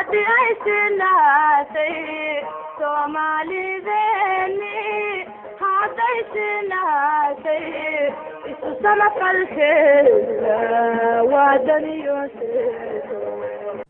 Haddii ay sinaatay Soomaalideeni, hadday sinaatay isu samafalkeeda waa daniyo.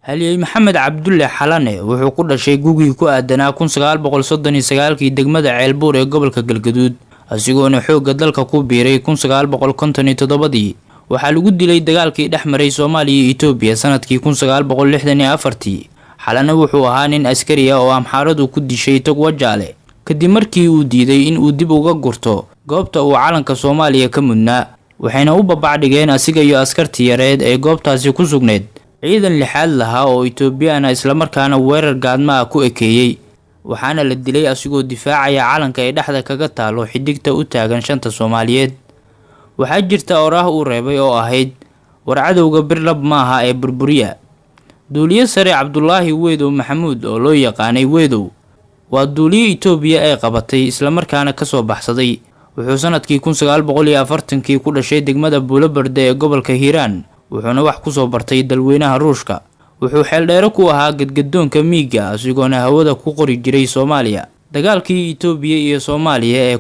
Halyey Maxamed Cabdulle Xalane wuxuu ku dhashay gugii ku aadanaa 1939kii degmada Ceelbuur ee gobolka Galgaduud, asigoona xoogga dalka ku biiray 1957dii. Waxaa lagu dilay dagaalkii dhex maray Soomaaliya iyo Itoobiya sanadkii 1964tii. Xalane wuxuu ahaa nin askari ah oo Amxaaradu ku dishay Tog Wajaale kadib markii uu diiday in uu dib uga gurto goobta uu calanka Soomaaliya ka mudnaa, waxayna u babacdhigeen asiga iyo askartii yareed ee goobtaasi ku sugneyd ciidan lixaad lahaa oo Itoobiyana, islamarkaana weerar gaadma ah ku ekeeyey, waxaana la dilay asigoo difaacaya calanka ay dhexda kaga taalo xidigta u taagan shanta Soomaaliyeed. Waxaa jirta oraah uu reebay oo ahayd: "War cadowga birlab maaha ee burburiya." Duuliye sare Cabdulaahi Weedow Maxamuud oo loo yaqaanay Weedow waa duuliye Itoobiya ay qabatay islamarkaana kasoo baxsaday. Wuxuu sanadkii 1940kii ku dhashay degmada Buulobarde ee gobolka Hiiraan, wuxuuna wax kusoo bartay dalweynaha Ruushka. Wuxuu xeeldheero ku ahaa gadgadoonka miiga, asigoona hawada ku qori jiray Soomaaliya. Dagaalkii Itoobiya iyo Soomaaliya ee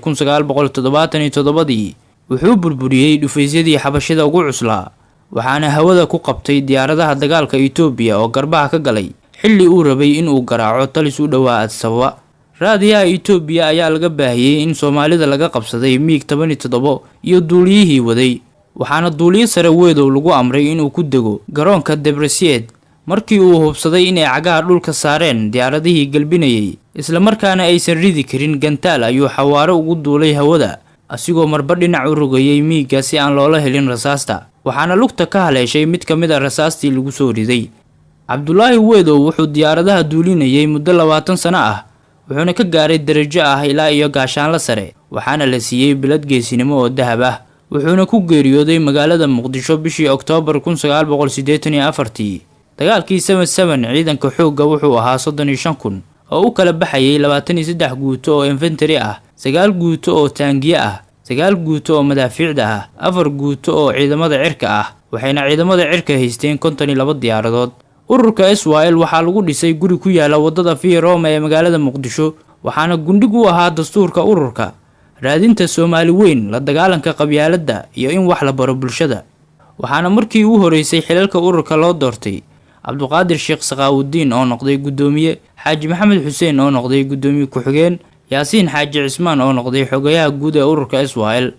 1977dii wuxuu burburiyey dhufaysyadii xabashida ugu cuslaa, waxaana hawada ku qabtay diyaaradaha dagaalka Itoobiya oo garbaha ka galay xilli uu rabay inuu garaaco talis u dhowaa Addis Ababa. Raadiyaha Itoobiya ayaa laga baahiyey in Soomaalida laga qabsaday miig 17 iyo duuliyihii waday, waxaana duuliye sare Weedow lagu amray inuu ku dego garoonka Debresied. Markii uu hubsaday inay cagaha dhulka saareen diyaaradihii galbinayay islamarkaana aysan ridi karin gantaal, ayuu xawaaro ugu duulay hawada, asigoo marba dhinac u rogayay miigga si aan loola helin rasaasta, waxaana lugta ka haleeshay mid ka mid a rasaastii lagu soo riday. Cabdulaahi Weedow wuxuu diyaaradaha duulinayay muddo 20 sano ah, wuxuuna ka gaaray darajo ah ilaa iyo gaashaanla sare, waxaana la siiyey bilad geesinimo oo dahab ah, wuxuuna ku geeriyooday magaalada Muqdisho bishii Oktoobar 1984tii. Dagaalkii 7-7 ciidanka xoogga wuxuu ahaa 35,000 oo u kala baxayay 23 guuto oo infantry ah, 9 guuto oo taangiye ah, 9 guuto oo madaafiicda ah, 4 guuto oo ciidamada cirka ah, waxayna ciidamada cirka haysteen 52 diyaaradood. Ururka SYL waxaa lagu dhisay guri ku yaala wadada Via Roma ee magaalada Muqdisho, waxaana gundhig u ahaa dastuurka ururka, raadinta Soomaali weyn, la dagaalanka qabyaaladda iyo in wax la baro bulshada. Waxaana markii ugu horeysay xilalka ururka loo doortay Cabduqaadir Sheekh Sakaawudiin oo noqday guddoomiye, Xaaji Maxamed Xuseen oo noqday guddoomiye ku-xigeen, Yaasiin Xaaji Cismaan oo noqday xogayaha guud ee ururka SYL.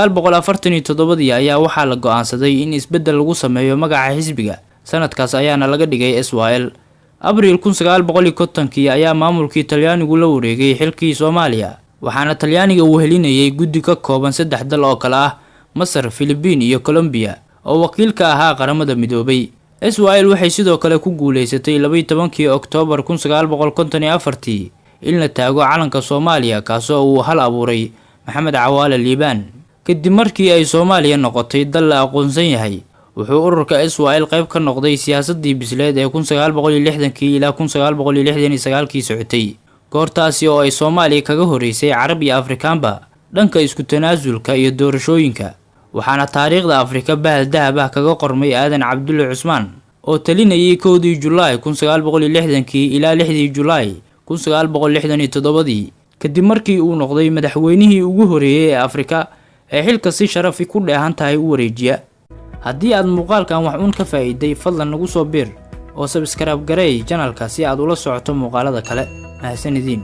1947dii ayaa waxaa la go-aansaday in isbeddel lagu sameeyo magaca xisbiga, sanadkaas ayaana laga dhigay SYL. Abriil 1950kii ayaa maamulkii Talyaanigu la wareegay xilkii Soomaaliya, waxaana Talyaaniga wehelinayay guddi ka kooban saddex dal oo kale ah Masar, Filibiin iyo Colombiya oo wakiil ka ahaa Qaramada Midoobay. SYL waxay sidoo kale ku guuleysatay 12kii Oktoobar 1954tii in la taago calanka Soomaaliya, kaasoo uu hal abuuray Maxamed Cawaale Liibaan. Kadib markii ay Soomaaliya noqotay dal la aqoonsan yahay, wuxuu ururka SYL qayb ka noqday siyaasadii bisleed ee 1960kii ilaa 1969kii socotay, goortaasi oo ay Soomaaliya kaga horeysay Carab iyo Afrikaanba dhanka isku tanaasulka iyo doorashooyinka. Waxaana taariikhda Afrika bahal dahab ah kaga qormay Aadan Cabdulle Cusmaan oo talinayay 1dii Julaay 1960kii ilaa 6dii Julaay 1967dii, kadib markii uu noqday madaxweynihii ugu horeeyey ee Afrika ee xilka si sharafi ku dheehan tahay u wareejiya. Haddii aad muuqaalkan wax uun ka faa'iiday, fadlan nagu soo biir oo sabskaraab gareey janalka si aad ula socoto muuqaalada kale. Mahasanidiin.